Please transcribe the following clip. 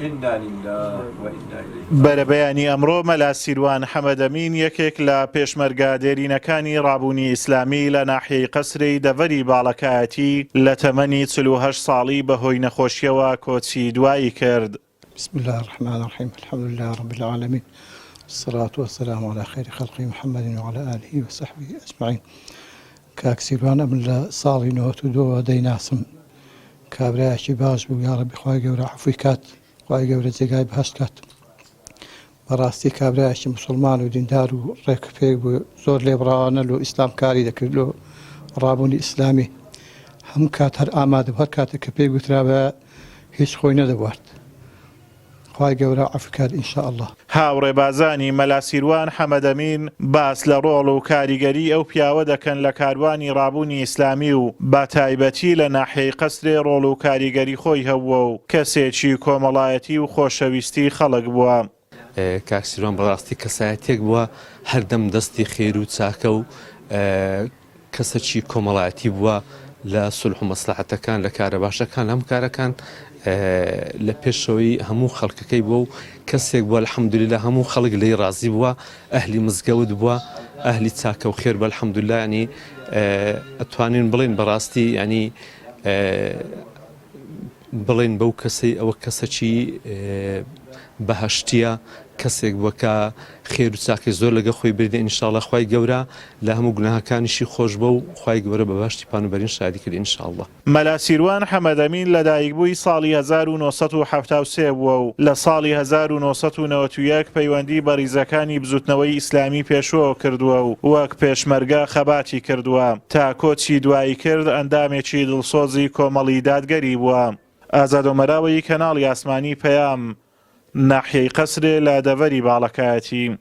انا للە و انا الیه راجعون. بەرەبەیانی ئەمڕۆ مەلا سیروان حەمەدەمین یەکێک لە پێشمەرگە دێرینەکانی ڕابوونی ئیسلامی لە ناحیەی قەسرێی دەڤەری باڵەکایەتی لە تەمەنی 48 ساڵی بەهۆی نەخۆشیەوە کۆچی دوایی کرد. بسم اللە الرحمن الرحیم الحمد للە رب العالمین الصلاة والسلام علی خیر خلقه محمد وعلی آله وصحبه اجمعین کاک سیروان ئەمن لە ساڵی 92 دەیناسم کابرایەکی باش بوو یاڕەبی خوای گەورە عەفوی کات خوای گەورە جێگای بەهەشت کات بەڕاستی کابرایەکی مسلمان و دیندار و ڕێک پێک بوو زۆر لێبڕاوانە لۆ ئیسلام کاری دەکرد لۆ ڕابوونی ئیسلامی هەموو کات هەر ئامادە هەر کاتێک کە پێی گوترابە هیچ خۆی نەدەبوارد خوای گەورە عەفو کات ان شاء اللە. هاوڕێبازانی مەلا سیروان حەمەدەمین باس لە ڕۆڵ و کاریگەری ئەو پیاوە دەکەن لە کاروانی ڕابوونی ئیسلامی و بە تایبەتی لە ناحیەی قەسرێ ڕۆڵ و کاریگەری خۆی هەبووە و کەسێکی کۆمەڵایەتی و خۆشەویستی خەڵک بووە. کاک سیروان بەڕاستی کەسایەتیەک بووە هەردەم دەستی خێر و چاکە و کەسەکی کۆمەڵایەتی بووە لە سولح و مەسلحەتەکان لە کارە باشەکان لە هەموو کارەکان لە پێشەوەی هەموو خەڵکەکەی بووە و کەسێک بووە الحمدللە هەموو خەڵک لێی ڕازی بووە ئەهلی مزگەوت بووە ئەهلی چاکە و خێر بە الحمدللە ینی ئەتوانین بڵێن بەڕاستی ینی بڵێن بەو کەسەی ئەوە کەسەکی بەهەشتیە کەسێک بووە کە خێر و چاکەی زۆر لەگە خۆی بردە ان شاءاللە خوای گەورە لە هەموو گوناهەکانیشی خۆش بە و خوای گەورە بە بەهەشتی پان و بەرین شادی کرد ان شاءاللە. مەلا سیروان حەمەدەمین لەدایکبووی ساڵی 1973 بووە و لە ساڵی 1991 پەیوەندی بە ریزەکانی بزوتنەوەی ئیسلامی پێشوەوە کردووە و وەک پێشمەرگە خەباتی کردووە. تا کۆچی دوایی کرد ئەندامێکی دڵسۆزی کۆمەڵی دادگەری بووە. ئازاد ئۆمەراوەیی کەناڵی ئاسمانی پەیام، ناحیەی قەسرێ لە دەڤەری باڵەکایەتی.